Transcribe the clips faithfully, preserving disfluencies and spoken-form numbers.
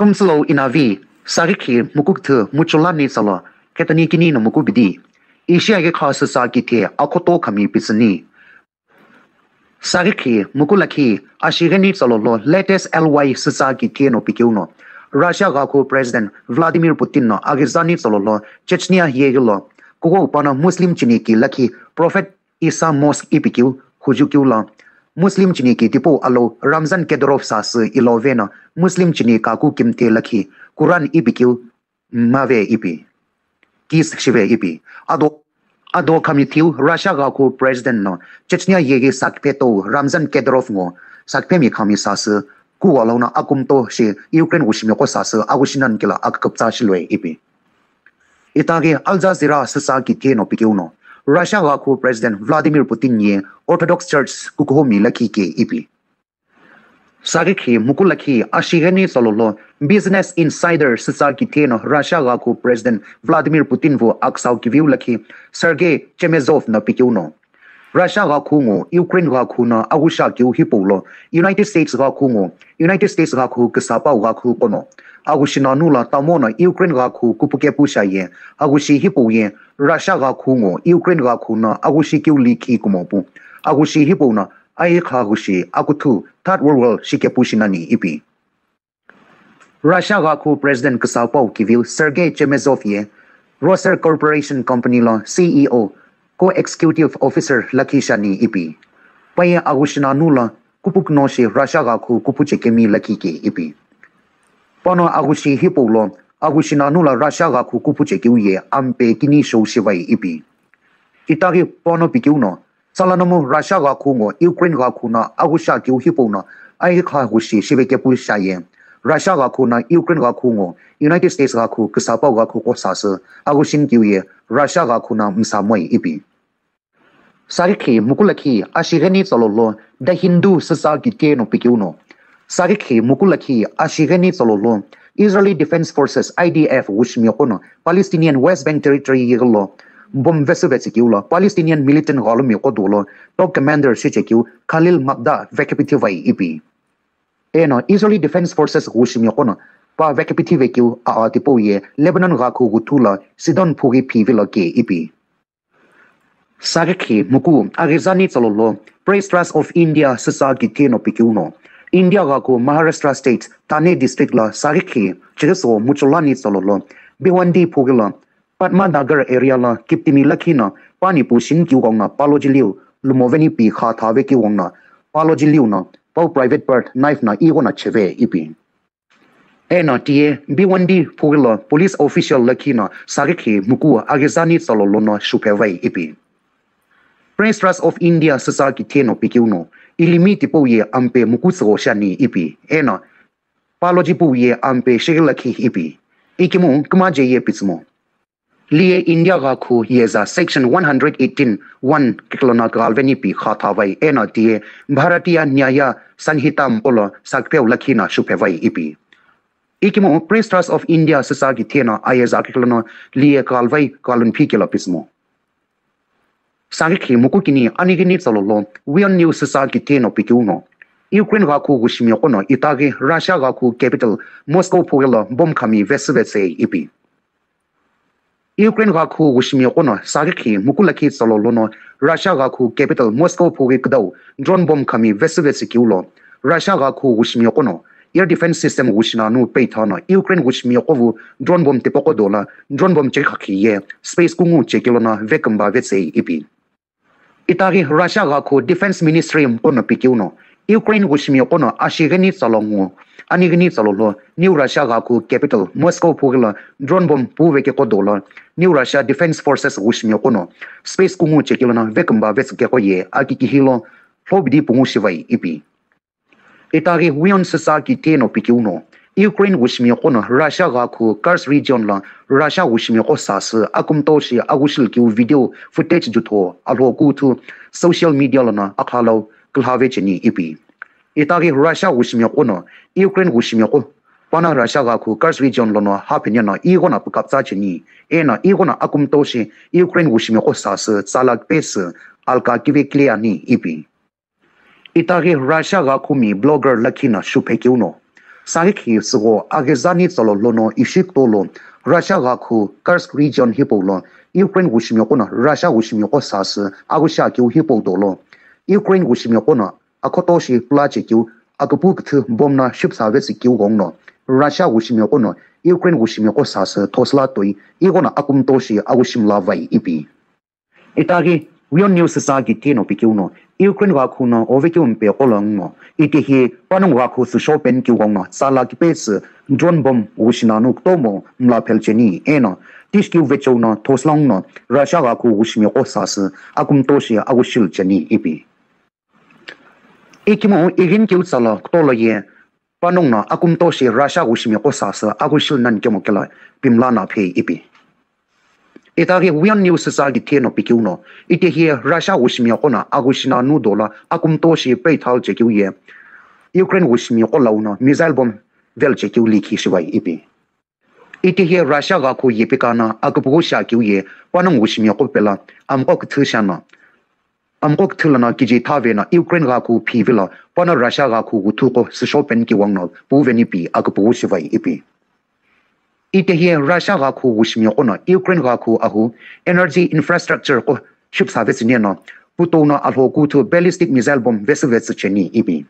Kumsilo inavi, sarikhi mukukuthu muchulani tsalo, ketani kini no mukubidi. Ishi agi kha sisa kithe akhoto khami pitsüni. Sarikhi mukulakhi ashigeni tsalo lo latest L Y sisa kithe no pikeu no. Russia gakhu President Vladimir Putin no agizani tsalo lo Chechnya yegi lo. Kugo upana Muslim chiniki lakhi Prophet Isa Mosque ipikeu, hujukeu la Muslim chiniki tipau alo Ramzan Kadyrov sasü ilove na Muslim chini kaku kimthe lakhi Quran ipikeu mave ipi. Kis shive ipi. Ado, ado khamithiu Russia gakhu President no Chechnya yegi sakphe to Ramzan Kadyrov ngo sakphemi khami sasü kuwalo na akumto shi Ukraine wushimiqo sasü agushinan kila akakaptsa shilwe ipi. Itaghi Al Jazeera sisa kithe no pikeu no, Russia gakhu President Vladimir Putin ye Orthodox Church kukuhomi lakhi ke ipi. Sarikhi mukulakhi ashigeni tsalo lo Business Insider sisa kithe no Russia gakhu President Vladimir Putin vu aksau kiviu lakhi Sergei Chemezov no pikeu no. Russia gakhu ngo Ukraine gakhu no agusha kiu hipau lo United States gakhu ngo United States gakhu kisapau gakhu kono. Agushi nanu la tamo no Ukraine gakhu kupukepu shaye. Agushi hipau ye Russia gakhu ngo Ukraine gakhu no agushi kiu likhi kumopu. Agushi hipau no aikha agushi akuthu third world war shikepu shinani ipi. Russia gakhu President kisapau kiviu Sergei Chemezov ye Roser Corporation Company lo C E O, Co-Executive Officer lakhi shani ipi. Paye agushi nanu la kupuk no shi Russia gakhu kupuche kemi lakhi ke ipi. Pano agushi hipau lo agushi nanu la Russia gakhu kupuche kiu ye ampe kini shou shivai ipi. Itaghi pano pikeu no Salanamu Russia gakhu ngo Ukraine gakhu no agusha kiu hipau no aikha agushi shivekepu shaye. Russia gakhu no Ukraine gakhu ngo United States gakhu kisapau gakhu ko sasü agushin kiu ye Russia gakhu no msamoi ipi. Sarikhi mukulakhi ashigeni tsalo lo The Hindu sisa kithe no pikeu no. Sarikhi mukulakhi ashigeni tsalo lo Israeli Defense Forces I D F wushimiqo no Palestinian West Bank Territory yigilo bomb vesüvetsü kiu lo Palestinian militant ghalumi qo dolo top commander shichekeu Khalil Magda vekipithivai ipi. Eno Israeli Defense Forces wushimiqo no pa vekipithivekeu a a tipau ye Lebanon gakhu guthu lo Sidon phughi phivilo ke ipi. Sarikhi muku aghizani tsalo lo Press Trust of India sisa kithe no pikeu no. India gakhu Maharashtra State Thane District lo sarikhi chighiso muchulani tsalo lo Bhiwandi phughi lo Padmanagar area lo kiptimi lakhi no pani pu shin kiu gong no paloji liu lumoveni pi kha thave kiu gong no paloji liu no pau private part knife no igho no cheve ipi. Eno tiye Bhiwandi phughi lo police official lakhi no sarikhi muku aghizani tsalo lono shuphevai ipi. Press Trust of India sisa kithe no pikeu no ilimi tipau ye ampe muku tsügho shani ipi. Eno paloji pau ye ampe shighi lakhi ipi. Ikimu kima je ye pitsümo. Liye India gakhu yeza section one hundred eighteen one kiklono kaghalveni pi kha thavai eno tiye Bharatiya Nyaya Sanhita mqolo sakpeu lakhi no shuphevai ipi. Ikimu Press Trust of India sisa kithe no ayeza kiklono liye kaghalvai kalunphi kelo pitsümo. Sarikhi muku kini anighini tsalo lo Wion News sisa kithe no pikeu no. Ukraine gakhu wushimiqo no itaghi Russia gakhu capital Moscow phughi lo bomb khami vesüvetsei ipi. Ukraine gakhu wushimiqo no sarikhi muku lakhi tsalo lono Russia gakhu capital Moscow phughi kudau drone bomb khami vesüvetsü kiu lo Russia gakhu wushimiqo no air defense system wushi nanu peitha no Ukraine wushimiqo vu drone bomb tipaqo dola drone bomb chekhakhi ye space kungu chekilono vekümba vetsei ipi. Itaghi Russia gakhu Defense Ministry mqo no pikeu no, Ukraine wushimiqo no ashighini tsalo ngu, anighini tsalo lo, New Russia gakhu capital Moscow phughi lo drone bomb puve keqo dola, New Russia Defense Forces wushimiqo no space kungu chekilono vekümba vetsü keqo ye aki kihi lo, lhobidi pungu shivai ipi. Itaghi Wion sisa kithe no pikeu no, Ukraine wushimiqo no Russia gakhu Kursk region lo Russia wushimiqo sasü akumto shi aghushil kiu video footage jutho alho kuthu social media lono akhalau külhave cheni ipi. Itaghi Russia wushimiqo no Ukraine wushimiqo pana Russia gakhu Kursk region lono hapheni no ighono pukaptsa cheni eno ighono akumto shi Ukraine wushimiqo sasü tsala pesü alka kive kile ani ipi. Itaghi Russia gakhu mi blogger lakhi no shuphekeu no. Sarikhi sügho aghizani tsalo lono ishi kutolo Russia ghakhu Kursk region hipau lo Ukraine wushimiqo no Russia wushimiqo sasü aghushi akeu hipau dolo Ukraine wushimiqo no akhoto shi pula chekeu akupu küthü bomb no shipsa vetsü keu ghenguno Russia wushimiqo no Ukraine wushimiqo sasü thosüla toi ighono akumto shi aghushi mla vai ipi. Itaghi Wion News sa kiti no pikeu no Ukraine ghakhu no ovekeu mpe qolo nguno itehi panongu ghakhu süsho pen keu ghenguno tsala kipetsü drone bomb wushi nanu kutomo mla phel cheni eno tishikeu vecheu no thosüla nguno Russia ghakhu wushimiqo sasü akumto shi aghushi lu cheni ipi. Ikemu ighinikeu tsala kutolo ye panongu no akumto shi Russia wushimiqo sasü aghushi lu nani kemo kela pimla na phei ipi. Itaghi Wion News sa kiti no pikeu no itehi Russia wushimiqo no aghushi nanu dolo akumto shi peithal chekeu ye Ukraine wushimiqo lau no missile bomb vel chekeu likhi shivai ipi. Itehi Russia ghakhu yepika no aküpüghü shi akeu ye panongu wushimiqo pelo amqo küthü shi no amqo küthü lono kiji thave no Ukraine ghakhu phivilo pano Russia ghakhu wuthuqo süsho pen keu ghenguno puveni pi aküpüghü shivai ipi. Itehi Russia ghakhu wushimiqo no Ukraine ghakhu ahu energy infrastructure qo shipsa vetsü neno putou no alho kuthu ballistic missile bomb vesü vetsü cheni ipi.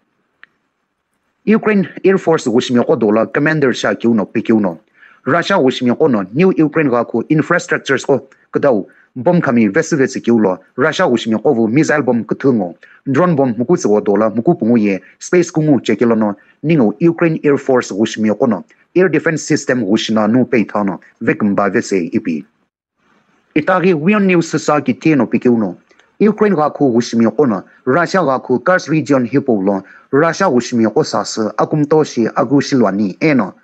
Ukraine Air Force wushimiqo dolo commander shi akeu no pikeu no Russia wushimiqo no New Ukraine ghakhu infrastructures qo küdau bomb khami vesü vetsü keu lo Russia wushimiqo vu missile bomb küthü ngo drone bomb muku tsügho dolo muku pungu ye space kungu chekeu lono ningu Ukraine Air Force wushimiqo no air defense system wushi nanu peitha no vekümba vetsü ipi. Itaghi Wion News sa kiti no pikeu no Ukraine ghakhu wushimiqo no Russia ghakhu Kursk region hipau lo Russia wushimiqo sasü akumto shi aghushi lu ani eno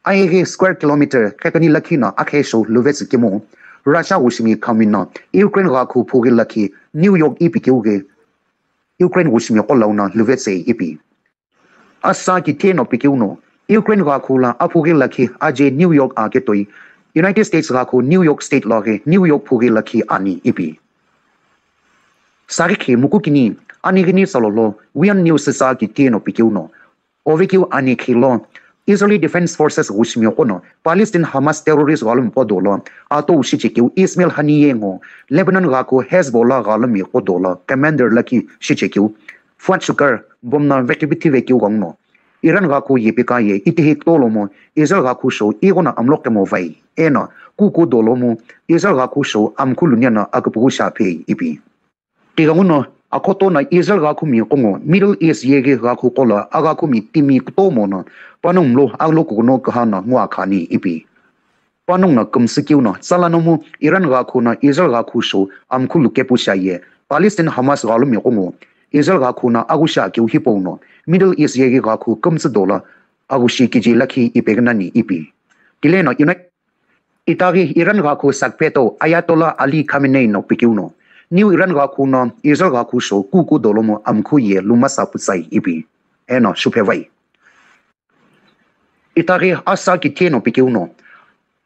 ayeghi square kilometer khekeni lakhi no akhesho luvetsü kemu Russia wushimi khami no Ukraine ghakhu phughi lakhi New York ipi keu ghi Ukraine wushimiqo lau no luvetsü ipi. Asa kiti no pikeu no Ukraine ghakhu lo aphughi lakhi aje New York ake toi United States ghakhu New York State lo ghi New York phughi lakhi ani ipi. Sarikhi muku kini anighini tsalo lo Wion News sa kiti no pikeu no ovekeu ani khi lo Israeli Defense Forces wushimiqo no Palestine Hamas terrorist ghalumi qo dolo ato shichekeu Ismail Haniyeh ngo Lebanon ghakhu Hezbollah ghalumi qo dolo commander lakhi shichekeu Fuad Shukr bomb no vekipithive keu ghenguno Iran ghakhu yepika ye itehi kutolo mu Israel ghakhu shou ighono amlo kemo vai eno kuku dolo mu Israel ghakhu shou amkhu lunia no aküpüghü shi aphei ipi. Tighenguno akhoto no Israel ghakhu miqo ngo Middle East yeghi ghakhu qo lo aghakhu mi timi kutomo no panongu mlo aghulo kukuno küha no ngwa khani ipi. Panongu no kümsü keu no tsala nomu Iran ghakhu no Israel ghakhu shou amkhu lukepu shi aye Palestine Hamas ghalumi qo ngo Israel ghakhu no aghushi akeu hipau no Middle East yeghi ghakhu kümtsü dolo aghushi kiji lakhi ipeghi nani ipi. Tile no United Itaghi Iran ghakhu sakpheto Ayatollah Ali Khamenei no pikeu no New Iran ghakhu no Israel ghakhu shou kuku dolo mu amkhu ye lumasa putsai ipi eno shuphe vai. Itaghi asa kiti no pikeu no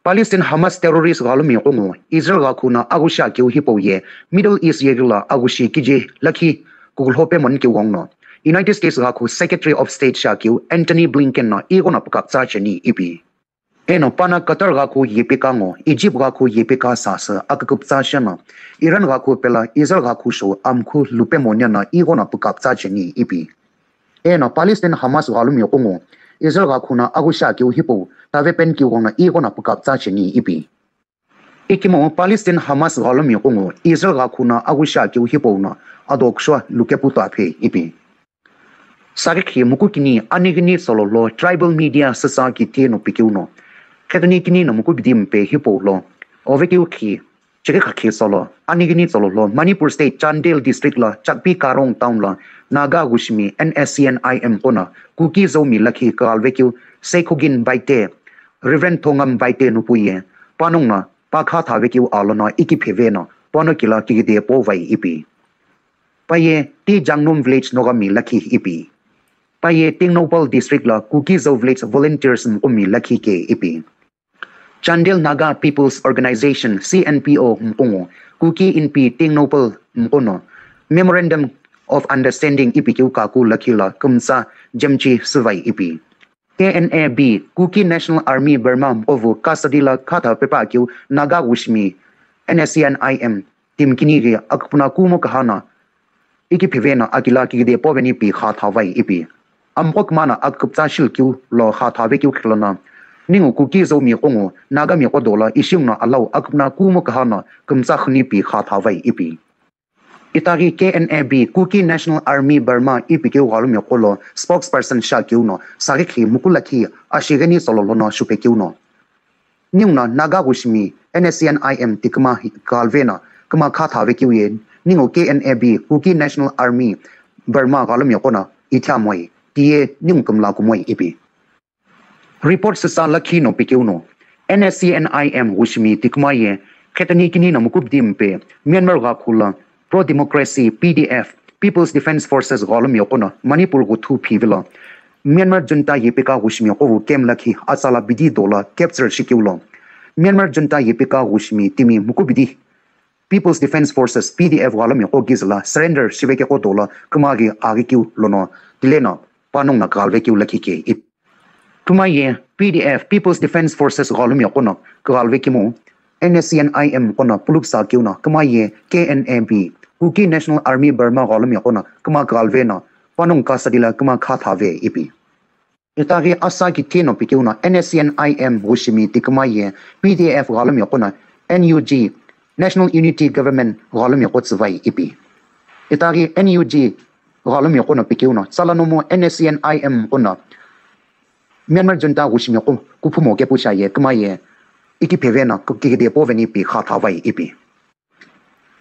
Palestine Hamas terrorist ghalumi qo ngo Israel ghakhu no aghushi akeu hipau ye Middle East yeghi lo aghushi kiji lakhi kukulho pemoni keu ghenguno United States ghakhu Secretary of State shi akeu Antony Blinken no ighono pükapütsa cheni ipi. Eno pano Qatar ghakhu yepika ngo Egypt ghakhu yepika sasü aküküpütsa shi no Iran ghakhu pelo Israel ghakhu shou amkhu lupe monia no ighono pükapütsa cheni ipi. Eno Palestine Hamas ghalumi qo ngo Israel ghakhu no aghushi akeu hipau tave pen keu ghenguno ighono pükapütsa cheni ipi. Ikemu Palestine Hamas ghalumi qo ngo Israel ghakhu no aghushi akeu hipau no adoksho lukepu to aphei ipi. Sarikhi muku kini anighini tsalo lo tribal media süsa kiti no pikeu no khekeni kini no muku bidi mpe hipau lo ovekeu khi chekhe khakhi tsalo anighini tsalo lo Manipur State Chandel District lo Chakpi Karong Town lo Naga wushimi N S C N I M qo no Kuki Zomi lakhi kaghalvekeu Seikhogin Baite Reverend Thongam Baite nupu ye panongu no pakha thavekeu alono ikipheve no pano kilo kikide povai ipi. Paye ti Jangnum Village Nogami lakhi ipi. Paye Tengnoupal District lo Kuki Zo Village Volunteers mqumi lakhi ke ipi. Chandel Naga People's Organization, C N P O, mqo ngo, Kuki Inpi Tengnoupal mqo no Memorandum of Understanding ipi keu kaku lakhi lo kümtsa jemchi süvai ipi. K N A B, Kuki National Army Burma mqovu custody lo khatha pepa akeu Naga wushimi N S C N I M timi kini ghi aküpüna kumo kaha no iki phiveno akila kikide poveni pi kha thavai ipi. Amqo kümano aküpütsa shilkeu lo kha thave keu khilano, ningu Kuki Zo miqo ngu Naga miqo dolo ishiu no alau aküpüna kumo kaha no kümtsa khuni pi kha thavai ipi. Itaghi K N A B, Kuki National Army Burma ipi keu ghalumi qo lo spokesperson shakeu no sarikhi mukula khi ashigheni solo lono shupekeu no, ningu no Naga wushimi N S C N I M tiküma ghalve no küma kha thave keu ye, ningu K N A B, Kuki National Army Burma ghalumi qo no ithiamoi tiye ningu kümla kumoi ipi. Report süsa lakhi no pikeu no, N S C N I M wushimi tiküma ye khetani kini no mukupdi mpe Myanmar gha khula pro-democracy P D F, People's Defence Forces ghalumi qo no Manipur ghuthu phivilo Myanmar junta yepeka wushimi qo wu camp lakhi atsala bidi dolo capture shikeu lo, Myanmar junta yepeka wushimi timi mukubidi People's Defence Forces, P D F ghalumi qo gizüla surrender shivekeu dolo küma ghi aghikeu lono tileno panongu no kaghalvekeu lakhi ke ipi. Küma ye P D F, People's Defence Forces ghalumi qo no kaghalvekemu N S C N I M qo no pulupsa keu no küma ye K N A B, Kuki National Army Burma ghalumi qo no küma kaghalve no panongu custody lo küma kha thave ipi. Itaghi asa kithi no pikeu no N S C N I M wushimi tiküma ye P D F ghalumi qo no N U G, National Unity Government ghalumi qo tsüvai ipi. Itaghi N U G ghalumi qo no pikeu no tsala nomu N S C N I M qo no Myanmar junta wushimi qo kuphumo kepu sha ye küma ye iki phiveno kikide poveni pi kha thavai ipi.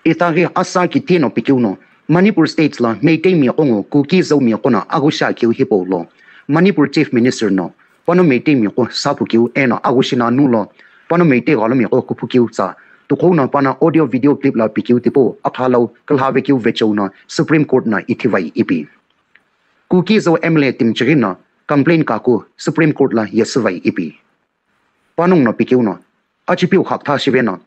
Itaghi asa kithi no pikeu no Manipur State lo Meitei miqo ngu Kuki Zo miqo no aghüshi akeu hipau lo Manipur Chief Minister no pano Meitei miqo sapu keu eno aghüshi nanu lo pano Meitei ghalumi qo kuphu keu tsa tuqhou no pano audio video clip lo pikeu tipau akha lo külhavekeu vecheo no Supreme Court no ithivai ipi. Kuki Zo M L A timi chighi no complain kaku Supreme Court lo yesüvai ipi. Panongu no pikeu no achipiu khaktha shiveno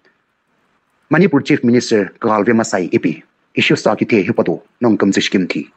Manipur Chief Minister kaghalve masai ipi. Ishiu sa kithe hipado nongu kümtsü shikimthi.